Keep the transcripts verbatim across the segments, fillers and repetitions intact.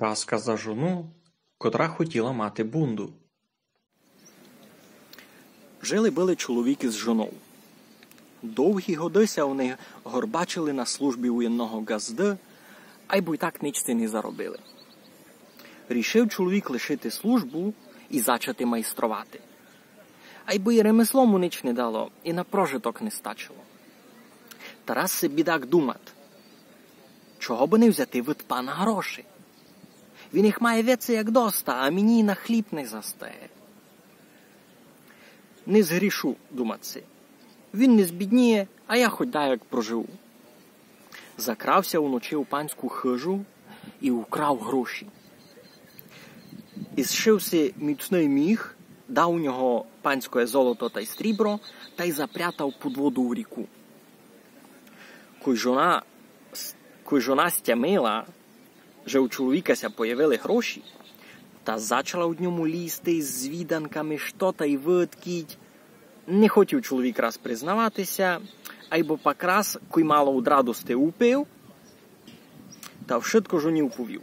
Казка за жону, котра хотіла мати бунду. Жили-были чоловік из жонов. Довгі годы ся они горбачили на службі у єдного ґазды, айбо й так нич си не заробили. Рішив чоловік лишити службу и зачати майстровати. Айбо й ремесло му нич не дало, и на прожиток не стачило. Та раз си бідак думат: чого бы не взяти від пана гроші? Він їх має веце як доста, а мені на хліб не застає. Не згрішу, думат си. Він не збідніє, а я хоть даяк проживу. Закрав ся уночи у панську хыжу и украв гроші. И зшив си міцный міх, дав у нього панськоє золото тай стрібро, тай запрятав під воду в ріку. Кой жона, кой жона стямила, же у чоловіка ся появили гроші, та зачала од ньому лізти из звіданками, што тай выдкіть. Не хотів чоловік раз признавати ся, айбо пак раз, кой мало од радости упив, та вшытко жоні уповів.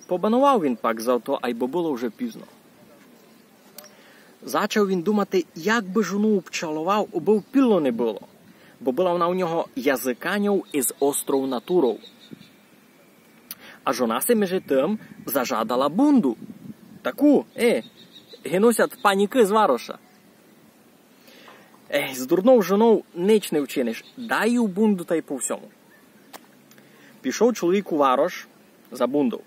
Побанував він пак за то, айбо было вже пізно. Зачав він думати, як бы жону обчаловав, обы впіло не было, бо была вона у нього языканьов из остров натуров. А жона си межи тым зажадала бунду. Таку, е, ги носять панікы з вароша. Ех, з дурнов жонов нич не вчиниш, дай ю бунду тай по всьому. Пішов чоловік у варош за бундов.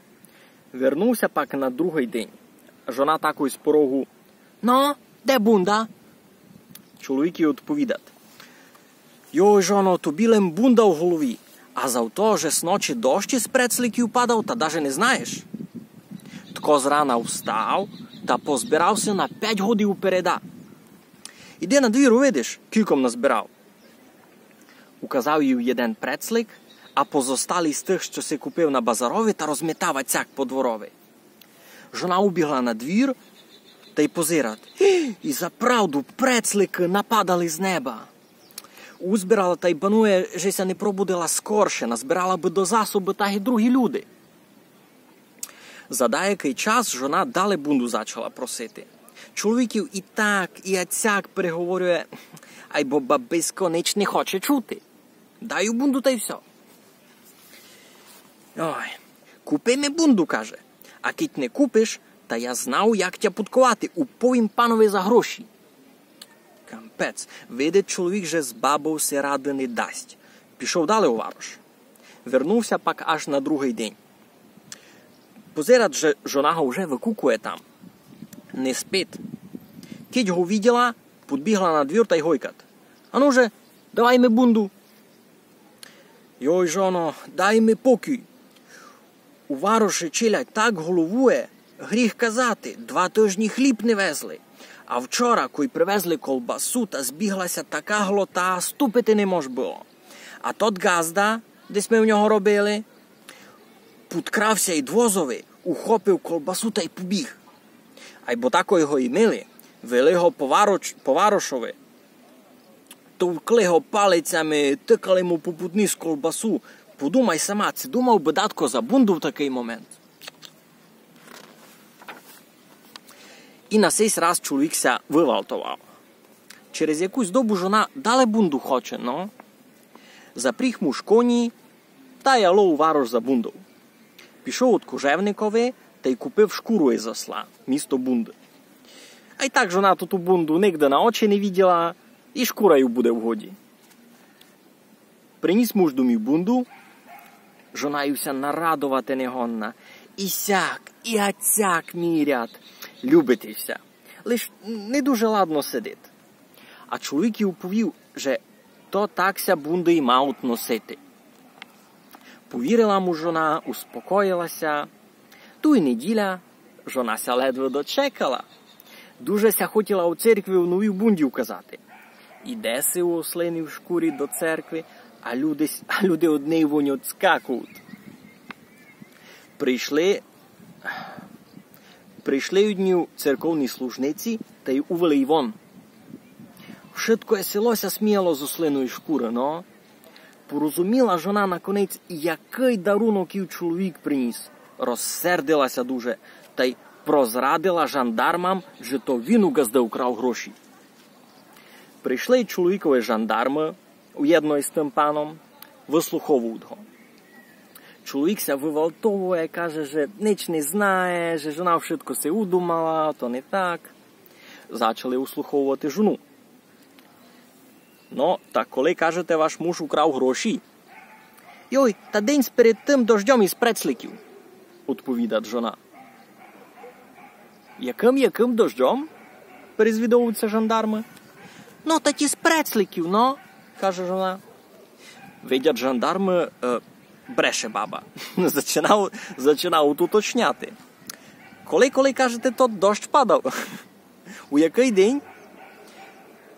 Вернув ся пак на другый день. Жона такой з порогу: «Но, де бунда?» Чоловік їй одповідат: «Йой, жоно, тобі лем бунда в голові, а за то, же сночи дощ из прецликів падав, та даже не знаєш. Тко зрана встав та позбирав си на пять годів упереда. Іди на двір, увидиш, кілько м назбирав». Указав їй єден прецлик, а позосталі з тых, што си купив на базарови, та розметав ацяк по дворови. Жона убігла на двір тай позират. И заправду прецликы нападали з неба. Узбирала тай банує, же ся не пробудила скорше, назбирала бы до засобы, так ги другі люди. За даякый час жона дале бунду зачала просити. Чоловік ю и так, и ацяк переговорює, айбо бабисько нич не хоче чути. Дай ю бунду тай всьо. «Ой, купи ми бунду, — каже, — а кидь не купиш, та я знав, як тя пудковати, уповім панови за гроші». Кампець, видить чоловік, же з бабов си рады не дасть. Пішов дале у варош. Вернув ся пак аж на другый день. Позират, же жона го вже выкукує там. Не спить. Кидь го увиділа, подбігла на двір тай гойкат: «Ану же, давай ми бунду». «Йой, жоно, дай ми покій. У вароши челядь так головує, гріх казати, два тыжні хліб не везли. А вчора, кой привезли колбасу, та збігла ся така глота, ступити не мож было. А тот ґазда, де сьме у нього робили, пудкрав ся ид возови, ухопив колбасу тай побіг. Айбо тако го имили, вели го по варош-, по варошови, товкли го палицями, тыкали му попуд ніс колбасу. Подумай сама, ци думав бы датко за бунду в такый момент?» И на сись раз чоловік ся вывалтовав. Через якусь добу жона дале бунду хоче, но. Запріг муж коні тай ало у варош за бундов. Пішов од кожевникови тай купив шкуру из осла місто бунды. Ай так жона тоту бунду нигде на очи не виділа, и шкура ю буде в годі. Приніс муж домів бунду, жона ю ся нарадовати не годна. И сяк, и ацяк мірят. Любить ся. Лиш не дуже ладно сидить. А чоловік їй уповів, же то так ся бунды й мають носити. Повірила му жона, успокоїла ся. Туй неділя, жона ся ледве дочекала. Дуже ся хотіла у церкви у новій бунді указати. Іде си у ослиній шкурі до церкви, а люди, с-, а люди од неї вонь одскакують. Прийшли, прийшли од ню церковні служниці тай увели ї вон. Вшыткоє село ся сміяло з ослиної шкуры, но. Порозуміла жона наконець, якый дарунок їй чоловік приніс. розсердила ся дуже тай прозрадила жандармам, же то він у ґазды украв гроші. Пришли чоловікови жандармы уєдно из тым паном, выслуховують го. Чоловік ся вывалтовує, каже, же нич не знає, же жона вшытко си удумала, то не так. Зачали услуховувати жону. Но, та коли, кажете, ваш муж украв гроші? Йой, та день сперед тым дождьом из Прецликів, одповідать жона. Якым, якым дождьом? Перезвідовують ся жандармы. Но, та ті з Прецликів, но, каже жона. Видять жандармы, е, бреше баба. Зачинав, зачинав уточняти. Коли, коли, кажете, тот дождь падав? У якый день?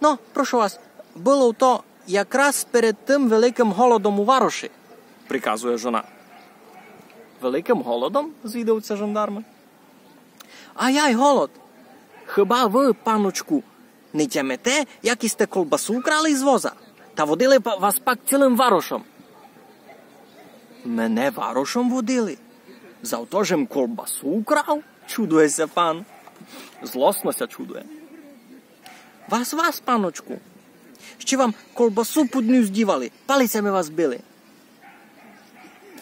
Но, прошу вас, было то якраз перед тым великым голодом у вароши, приказує жона. Великым голодом? Звідують ся жандармы. Ай-ай, голод! Хыба вы, паночку, не тямите, як сьте колбасу украли из воза? Та водили па-, вас пак цілым варошом. Мене варошом водили? За то, же м колбасу украв? Чудує ся пан. Злосно ся чудує. Вас, вас, паночку. Ще вам колбасу під нюс дівали, палицями вас били.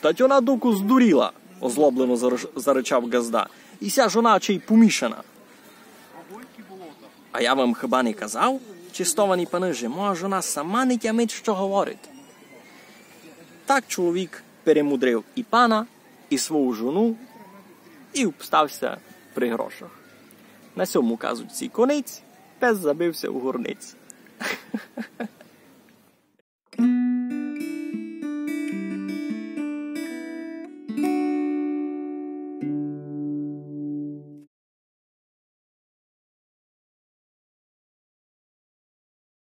Та тьона дуку здуріла, озлоблено зарыч-, зарычав ґазда. И ся жона чей помішана. А я вам хыба не казав, честовані паны, же моя жона сама не тямить, што говорить? Так чоловік перемудрив и пана, и свою жону, и обстав ся при грошах. На сьому казочці конець, пес забив ся у горнець.